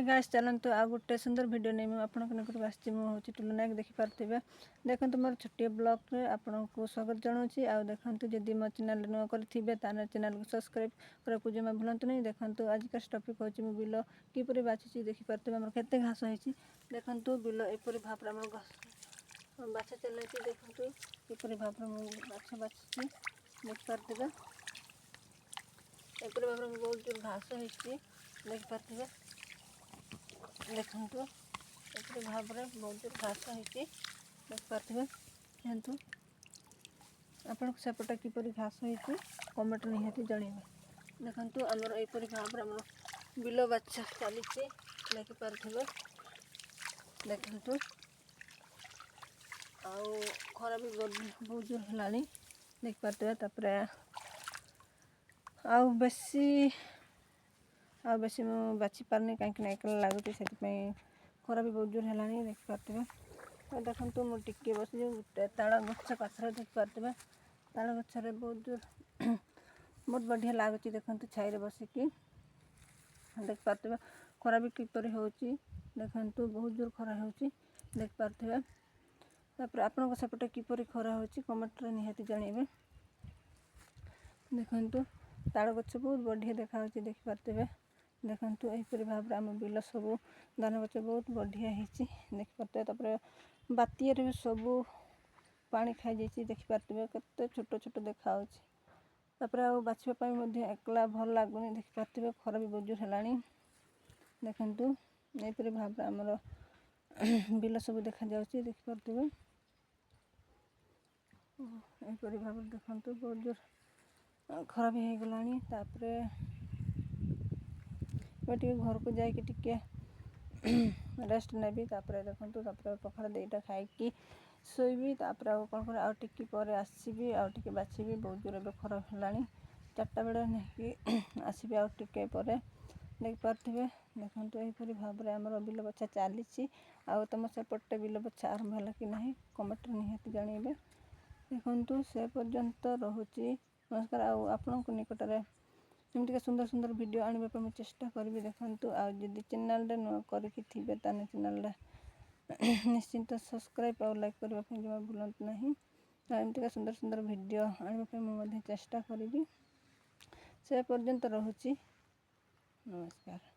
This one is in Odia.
ହାଇ ଗାଇସ୍, ଚାଲନ୍ତୁ ଆଉ ଗୋଟେ ସୁନ୍ଦର ଭିଡ଼ିଓ ନେଇ ମୁଁ ଆପଣଙ୍କ ନିକଟକୁ ଆସିଛି। ମୁଁ ହେଉଛି ଟୁଲୁ ନାୟକ, ଦେଖିପାରୁଥିବେ। ଦେଖନ୍ତୁ, ମୋର ଛୋଟିଆ ବ୍ଲଗ୍ରେ ଆପଣଙ୍କୁ ସ୍ୱାଗତ ଜଣାଉଛି। ଆଉ ଦେଖନ୍ତୁ, ଯଦି ମୋ ଚ୍ୟାନେଲ୍ ନୂଆ କରିଥିବେ, ତାହେଲେ ଚ୍ୟାନେଲ୍କୁ ସବସ୍କ୍ରାଇବ୍ କରିବାକୁ ଜମା ଭୁଲନ୍ତୁ ନାହିଁ। ଦେଖନ୍ତୁ, ଆଜିକା ଟପିକ୍ ହେଉଛି ମୁଁ ବିଲ କିପରି ବାଛୁଛି। ଦେଖିପାରୁଥିବେ, ଆମର କେତେ ଘାସ ହେଇଛି। ଦେଖନ୍ତୁ, ବିଲ ଏପରି ଭାବରେ ଆମର ଘାସ ବାଛା ଚାଲିଛି। ଦେଖନ୍ତୁ, ଏପରି ଭାବରେ ମୁଁ ବାଛ ବାଛୁଛି। ଦେଖିପାରୁଥିବେ, ଏପରି ଭାବରେ ମୁଁ ବହୁତ ଜୋର ଘାସ ହେଇଛି। ଦେଖିପାରୁଥିବେ, ଦେଖନ୍ତୁ, ଏପରି ଭାବରେ ବହୁତ ଜୋର ଘାସ ହେଇଛି। ଦେଖିପାରୁଥିବେ। ଦେଖନ୍ତୁ, ଆପଣଙ୍କ ସେପଟେ କିପରି ଘାସ ହେଇଛି, କମେଣ୍ଟ ନିହାତି ଜଣାଇବେ। ଦେଖନ୍ତୁ, ଆମର ଏପରି ଭାବରେ ଆମର ବିଲ ବାଛା ଚାଲିଛି। ଦେଖିପାରୁଥିବେ। ଦେଖନ୍ତୁ, ଆଉ ଖରା ବି ବହୁତ ଜୋର ହେଲାଣି। ଦେଖିପାରୁଥିବେ। ତାପରେ ଆଉ ବେଶୀ ମୁଁ ବାଛି ପାରୁନି, କାହିଁକି ନା ଏକଲା ଲାଗୁଛି, ସେଥିପାଇଁ। ଖରା ବି ବହୁତ ଜୋର ହେଲାଣି। ଦେଖିପାରୁଥିବେ। ଦେଖନ୍ତୁ, ମୁଁ ଟିକେ ବସିଛି ଗୋଟେ ତାଳ ଗଛ ପାଖରେ। ଦେଖିପାରୁଥିବେ, ତାଳ ଗଛରେ ବହୁତ ଜୋର, ବହୁତ ବଢ଼ିଆ ଲାଗୁଛି। ଦେଖନ୍ତୁ, ଛାଇରେ ବସିକି ଦେଖିପାରୁଥିବେ। ଖରା ବି କିପରି ହେଉଛି। ଦେଖନ୍ତୁ, ବହୁତ ଜୋର ଖରା ହେଉଛି। ଦେଖିପାରୁଥିବେ। ତାପରେ ଆପଣଙ୍କ ସେପଟେ କିପରି ଖରା ହେଉଛି, କମେଣ୍ଟରେ ନିହାତି ଜଣାଇବେ। ଦେଖନ୍ତୁ, ତାଳ ଗଛ ବହୁତ ବଢ଼ିଆ ଦେଖାଯାଉଛି। ଦେଖିପାରୁଥିବେ। ଦେଖନ୍ତୁ, ଏହିପରି ଭାବରେ ଆମ ବିଲ ସବୁ ଧାନ ଗଛ ବହୁତ ବଢ଼ିଆ ହେଇଛି। ଦେଖିପାରୁଥିବେ। ତାପରେ ବାତ୍ୟାରେ ବି ସବୁ ପାଣି ଖାଇଯାଇଛି। ଦେଖିପାରୁଥିବେ, କେତେ ଛୋଟ ଛୋଟ ଦେଖାଯାଉଛି। ତାପରେ ଆଉ ବାଛିବା ପାଇଁ ମଧ୍ୟ ଏକଲା ଭଲ ଲାଗୁନି। ଦେଖିପାରୁଥିବେ, ଖରା ବି ବହୁତ ଜୋର ହେଲାଣି। ଦେଖନ୍ତୁ, ଏହିପରି ଭାବରେ ଆମର ବିଲ ସବୁ ଦେଖାଯାଉଛି। ଦେଖିପାରୁଥିବେ, ଏହିପରି ଭାବରେ। ଦେଖନ୍ତୁ, ବହୁତ ଜୋର ଖରା ବି ହେଇଗଲାଣି। ତାପରେ ଏବେ ଟିକେ ଘରକୁ ଯାଇକି ଟିକେ ରେଷ୍ଟ ନେବି। ତାପରେ ଦେଖନ୍ତୁ, ତାପରେ ପଖାଳ ଦୁଇଟା ଖାଇକି ଶୋଇବି। ତାପରେ ଆଉ କ'ଣ କରିବି? ଆଉ ଟିକେ ପରେ ଆସିବି, ଆଉ ଟିକେ ବାଛିବି। ବହୁତ ଜୋର ଏବେ ଖରା ହେଲାଣି। 4ଟା ବେଳେ ନେଇକି ଆସିବି ଆଉ ଟିକେ ପରେ। ଦେଖିପାରୁଥିବେ। ଦେଖନ୍ତୁ, ଏହିପରି ଭାବରେ ଆମର ବିଲ ବଛା ଚାଲିଛି। ଆଉ ତୁମ ସେପଟେ ବିଲ ବଛା ଆରମ୍ଭ ହେଲା କି ନାହିଁ, କମେଣ୍ଟରେ ନିହାତି ଜଣାଇବେ। ଦେଖନ୍ତୁ, ସେ ପର୍ଯ୍ୟନ୍ତ ରହୁଛି, ନମସ୍କାର। ଆଉ ଆପଣଙ୍କ ନିକଟରେ ଏମିତିକା ସୁନ୍ଦର ସୁନ୍ଦର ଭିଡ଼ିଓ ଆଣିବା ପାଇଁ ମୁଁ ଚେଷ୍ଟା କରିବି। ଦେଖନ୍ତୁ, ଆଉ ଯଦି ଚ୍ୟାନେଲରେ ନୂଆ କରିକି ଥିବେ, ତାହେଲେ ଚ୍ୟାନେଲଟା ନିଶ୍ଚିନ୍ତ ସବସ୍କ୍ରାଇବ୍ ଆଉ ଲାଇକ୍ କରିବା ପାଇଁ ଜମା ଭୁଲନ୍ତୁ ନାହିଁ। ଆଉ ଏମିତିକା ସୁନ୍ଦର ସୁନ୍ଦର ଭିଡ଼ିଓ ଆଣିବା ପାଇଁ ମୁଁ ମଧ୍ୟ ଚେଷ୍ଟା କରିବି। ସେ ପର୍ଯ୍ୟନ୍ତ ରହୁଛି, ନମସ୍କାର।